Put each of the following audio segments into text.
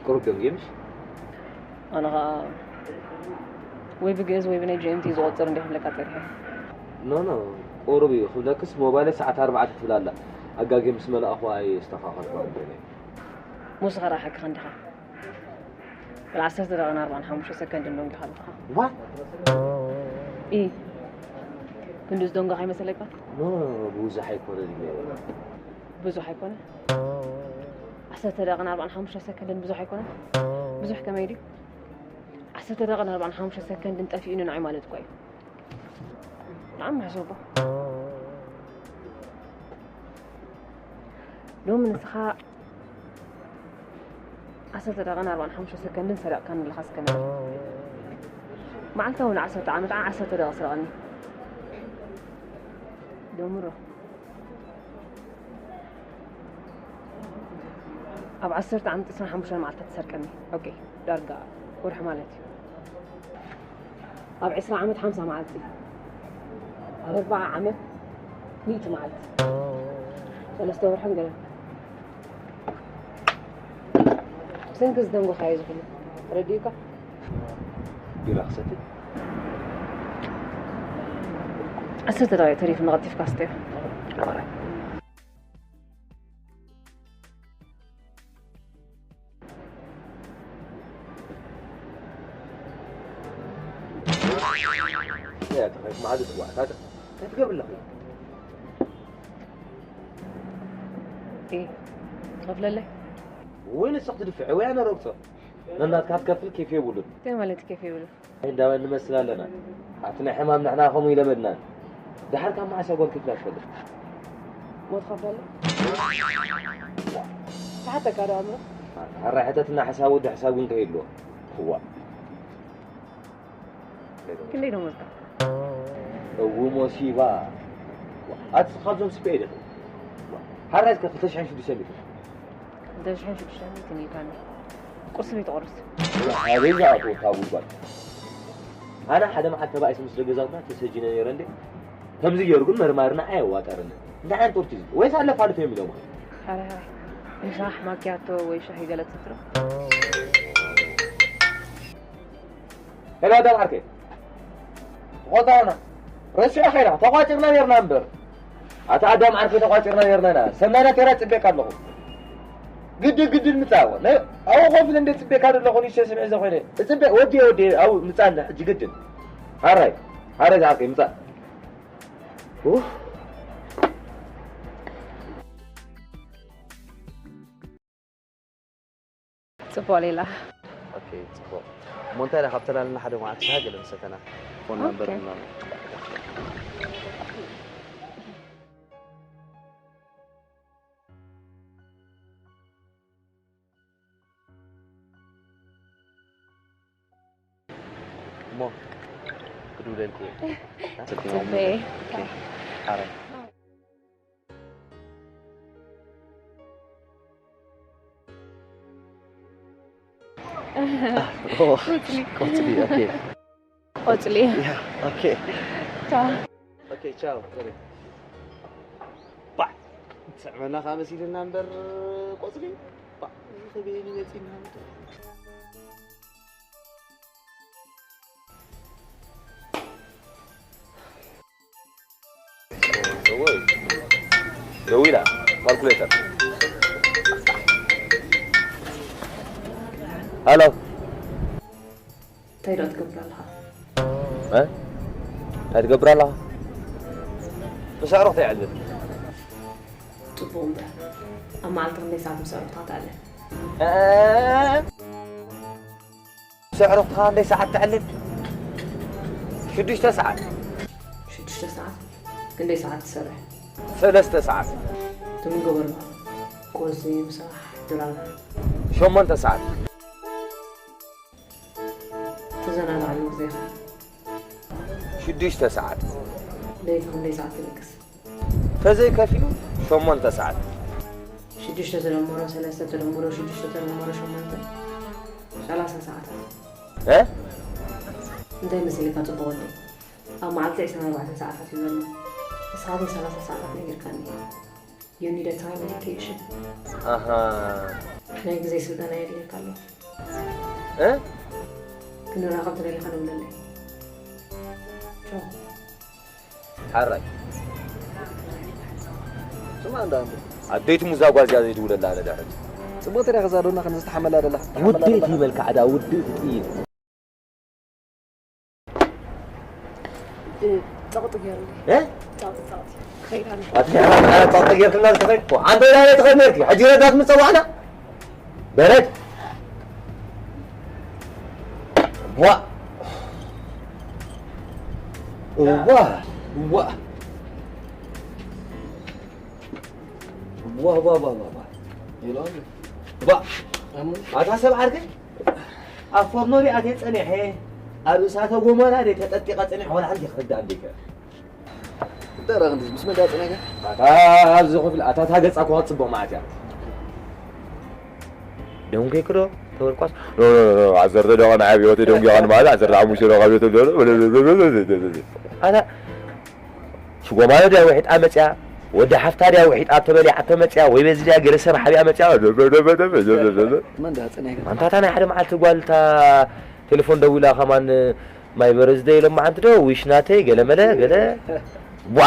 ቁሩብ ደንጊ ምሽ? ኣነ ኸኣ ወይ ብግእዝ ወይ ብናይ ጂ ኤም ቲ ዝቖጽር እንዲየ ክብለካ ጸኒሐ። ኖ፣ ኖ፣ ቁሩብ እዩ ክብለክስ፣ ሞባይለይ ሰዓት ኣርባዕተ ትብል ኣላ። ኣጋግየ ምስ መላእኹ ኣየስተኻኸልኩዋን በይነይ። ሙስኻ ረኣኻ እንዲኻ። ወላ ዓሰርተ ደቂቕን ኣርባዓን ሓሙሽተ ሰከንድን ደንጊኻ ኣለኻ። ዋት? ኢ። ክንዲ ዝደንጎኻ ይመስለካ? ኖ፣ ብዙሕ ኣይኮነን እዩ። ብዙሕ ኣይኮነ? ዓሰርተ ደቂቕን ኣርባዓን ሓሙሽተ ሰከንድን ብዙሕ ኣይኮነን? ብዙሕ ከመይ ድዩ? ዓሰርተ ደቂቕን ኣርባዓን ሓሙሽተ ሰከንድን ጠፊኡኒ ንዓይ ማለት እኮ እዩ። ንዓም ሕሰቦ። ሎሚ ንስኻ ዓሰርተ ደቂቕን ኣርባዓን ሓሙሽተ ሰከንድን ሰሪቕካኒ ኣለኻ እስከ መን? መዓልታዊ ንዓሰርተ ዓመት ዓ-፣ ዓሰርተ ደቂቕ ስረቐኒ። ደምሮ። ኣብ ዓሰርተ ዓመት ዕስራን ሓሙሽተን መዓልታት ትሰርቀኒ። ኦኬ፣ ዳርጋ ወርሒ ማለት እዩ። ኣብ ዕስራ ዓመት ሓምሳ መዓልቲ። ኣብ ኣርብዓ ዓመት ሚእቲ መዓልቲ። ሰለስተ ወርሕን ገለን። ብሰንኪ ዝደንጎኻዮ ዝኹሉ። ተረዲኡካ? ቢራ ክሰቲ? ዓሰርተ ደቂቕ ተሪፉ ንቐልጢፍካ ስተዮ። ያ፣ ተኸፍ መዓልቲ ትዋዕ፣ ታተ-፣ እንታይ ትገብር ኣለኺ? እ፣ ትኸፍለለይ? ወይ ንስኽ ትድፍዒ ወይ ኣነ ረግጾ። ነናትካ ትከፍል ኬፍ የብሉን። እንታይ ማለት ኬፍ የብሉን? እንዳበል ንመስል ኣለና። ኣብቲ ናይ ሕማም ንሕና ከምኡ ይለመድናን። ደሓር ካብ መዓስ እያ ጓል ከፊላ ትፈልጥ? ሞት ከፍለሉ? ተሓተካ ዶ ኣምሮ? ሓራይ ሕተትና ሕሳብ ወዲ ሕሳብ ግን ከይህልዎ። እዋ። ክንደይ ደሞዝካ? እው ሞሲባ። ኣቲ ካብዞም ስፔ ኢደት። ሓራይ እስከ ክልተ ሽሕን ሽዱሽተ ሚእትን። ክልተ ሽሕን ሽዱሽተ ሚእትን እዩ ካኒ። ቁርሲ ቤት ቁርስ። ኣበይ ዝኣትዎ ካብ ጉድጓድ? ኣነ ሓደ መዓልቲ ተባኢሰ ምስ ደገዛትና ተሰጂነ ነይረ እንዴ። ከምዚ ገይሩ ግን መርማርና ኣየዋጠረንን። እንታይ ዓይነት ቁርሲ እዩ? ወይስ ኣለፋልፍ እዮም ኢሎም? ሓራይ ሓራይ። ምሳሕ ማኪያቶ ወይ ሻሂ ገለ ትሰትሮ? ሄሎ ኣዳም ዓርከይ። ተቖጻርና። ረሲዕኻ ኢና። ተቋጺርና ነርና እምበር። ኣታ ኣዳም ዓርከይ ተቋጺርና ነርና ኢና። ሰናይና ተራ ጽቤካ ኣለኹ። ግድን ግድን ምጻእ። ናይ ኣብኡ ኮፍ ኢለ እንደ ጽቤካ ዘለኹ ንእሽተይ ስምዒ ዘኾይነ። እጽቤ ወዲ ወዲ ኣብኡ ምጻእ ኣለ ሕጂ ግድን። ሓራይ። ሓራይ ዝዓርከይ ምጻእ። ኡፍ። ጽቡቕ ሌላ። ኦኬ፣ ጽቡቕ። እሞ እንታይ ደኣ ካብ ተላልና ሓደ መዓልቲ ሻሂ ገለ ንሰተና። ፎን ናምበር ኦኬ። ምናምን። እሞ ክድውለልኪ እየ። ስልኪ ጽቡቅ። ኦኬ። ሓራይ። ኦ፣ ቆጽሊ። ቆጽሊ፣ ኦኬ። ቆጽሊ። ያ፣ ኦኬ። ቻው። ኦኬ፣ ቻው። ሶሪ። ባዕ። ትስዕመና ከኣ መሲልና እምበር ቆጽሊ። ባዕ። እዚ ከበየኒ መጺና እምበር። ደወል-፣ ደዊላ ካልኩሌተር። ሃሎ። እንታይ ደኣ ትገብር ኣለኻ? እ? እንታይ ትገብር ኣለኻ? ምስ ኣዕሩኽተይ እዕልል። ጽቡቕ እምበር፣ ኣብ መዓልቲ ክንደይ ሰዓት ምስ ኣዕሩኽትኻ ትዕልል? እ? ምስ ኣዕሩኽትኻ ክንደይ ሰዓት ተዕልል? ሽዱሽተ ሰዓት። ሽዱሽተ ሰዓት? ክንደይ ሰዓት ትሰርሕ? ሰለስተ ሰዓት። ትምገብ ኣለኻ? ቁርሲ፣ ምሳሕ፣ ድራር። ሸሞንተ ሰዓት። ትዘናግዓሉ ግዜኻ? ሽዱሽተ ሰዓት። ለይቲ ክንደይ ሰዓት ትድቅስ? ተዘይከፊሉ ሸሞንተ ሰዓት። ሽዱሽተ ተደምሮ ሰለስተ ተደምሮ ሽዱሽተ ተደምሮ ሸሞንተ፣ ሰላሳ ሰዓታት። እ? እንታይ መሲልካ ጽቡቕ ወዲ? ኣብ መዓልቲ ዕስራን ኣርባዕተን ሰዓታት እዩ ዘሎ። ንስኻ ግን ሰላሳ ሰዓታት ነጊርካኒ። You need a time dedication። ኣሃ። ናይ ግዜ ስልጠና የድልየካ ኣሎ። እ ክንራኸብ ተደሊኻ ደውለለይ። ሓራይ ስማ እንዳ ኣደይቲ ሙዛ ጓል እዚኣ ዘይድውለላ ኣነ ዳሕር ጽቡቅ ተሪያ ከዛ ዶና ከም ዝተሓመላ ደላ ውድእቲ ይበልካ ዕዳ ውድእቲ ጥይት ጸቕጢ ገይሩኒ። እ ጸቕጢ ጸቕጢ። ከይዳ ኣነ። ኣቲ ጸቕጢ ጌርክና ዝተኸድኩ ኣንተ ኢላ ትኸድ ነርኪ ሕጂ ረዳት ምጸዋዕና በረድ ዋ ዋ ዋ ዋ ዋ ዋ ዋ ዋ ኢሎ ኣሎ። ዋ ኣታ ሰብ ዓርከይ ኣብ ፎርኖ ሪኣ ተጸኒሐ ኣብ እሳተ ጎመራ ደ ተጠጢቐ ጸኒሐ ወላ ሓንቲ ክርዳእ እንዲከ ደረቕ እንዲስ ምስ መዳ ጽነገ ኣታ ኣብዚ ክፍሊ ኣታ እታ ገጻ እኮ ክትጽብቕ መዓት እያ ደንጎይክዶ ተወርቋስ ዓሰርተ ደቂቕ ንዓብ ህይወት ደንጎይኻ ንማለት ዓሰርተ ሓሙሽተ ደቂቕ ቤት ኣሎ ኣታ ሽጎማዮ ድያ ውሒጣ መጽያ ወዲ ሓፍታ ድያ ውሒጣ ተበሊዓቶ መጽያ ወይ በዚ ድያ ገለ ሰብ ሓቢኣ መጽያ መን ዳ ጽነገ ኣንታታ ናይ ሓደ መዓልቲ ጓልታ ቴሌፎን ደዊላ ከማን ማይ በረዝደ ኢሎም መዓንቲ ዶ ዊሽ ናተይ ገለ መለ ገለ ቧ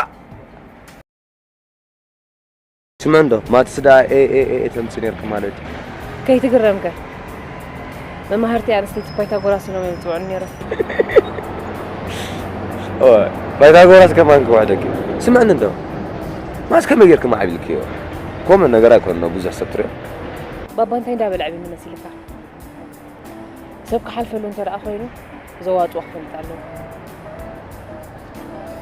ስመን ዶ ማትስ ዳ ኤ ኤ ኤ ኤ ተምጽእ ነርክ ማለት እዩ ከይትግረምከ መማህርቲ ኣንስተይቲ ፓይታጎራስ ኢሎም እዮም ዝፅውዑ ነይሮም ኦይ፣ ፓይታጎራስ ከማን ክውሕደኪ ስምዕኒ እንዶ ማስ ከመይ ጌርክ ማዕቢልክዮ ኮመን ነገር ኣይኮነ ብዙሕ ሰብ ትሪኦ ባባ እንታይ እንዳበለ ዕብኒ መሲልካ ሰብ ክሓልፈሉ እንተ ደኣ ኮይኑ ዘዋፅኦ ክፈልጥ ኣለዎ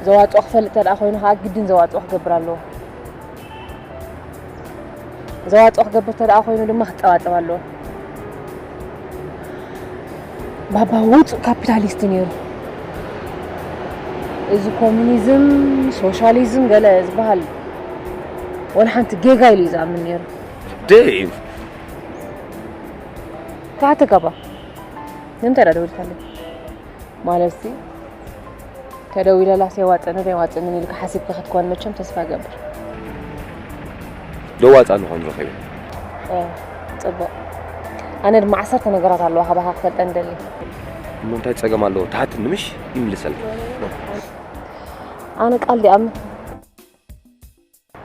ዘዋፅኦ ክፈልጥ እንተ ደኣ ኮይኑ ከዓ ግድን ዘዋፅኦ ክገብር ኣለዎ ዘዋፅኦ ክገብር እንተ ደኣ ኮይኑ ድማ ክፀባፀብ ኣለዎ ባባ ውፁእ ካፒታሊስት ነይሩ እዚ ኮሚኒዝም ሶሻሊዝም ገለ ዝበሃል ወላ ሓንቲ ጌጋ ኢሉ እዩ ዝኣምን ነይሩ ዴቭ ክሓተካ ባ ንምንታይ ዳ ደወልካለይ ማለትሲ ተደዊለላስ የዋፅእኒ ዶ የዋፅእንን ኢልካ ሓሲብካ ክትኮን መቸም ተስፋ ገብር ደዋፃ ንኾን ረኺቡ እ፣ ፅቡቕ ኣነ ድማ ዓሰርተ ነገራት ኣለዋ ካባኻ ክፈልጠን ደሊ እሞ እንታይ ፀገም ኣለዎ ትሓትኒ ምሽ ይምልሰልካ ኣነ ቃል ዲኣምን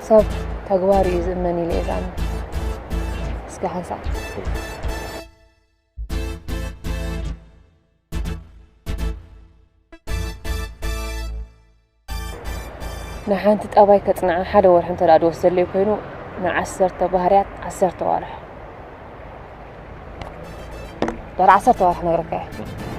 ሰብ ተግባር እዩ ዝእመን ኢለ እየ ዝኣምን እስኪ ሓንሳእ ንሓንቲ ጠባይ ከፅንዓ ሓደ ወርሒ እንተ ደኣ ዝወስደለይ ኮይኑ ንዓሰርተ ባህርያት ዓሰርተ ዋርሑ ድሕሪ ዓሰርተ ዋርሒ ነግረካ እየ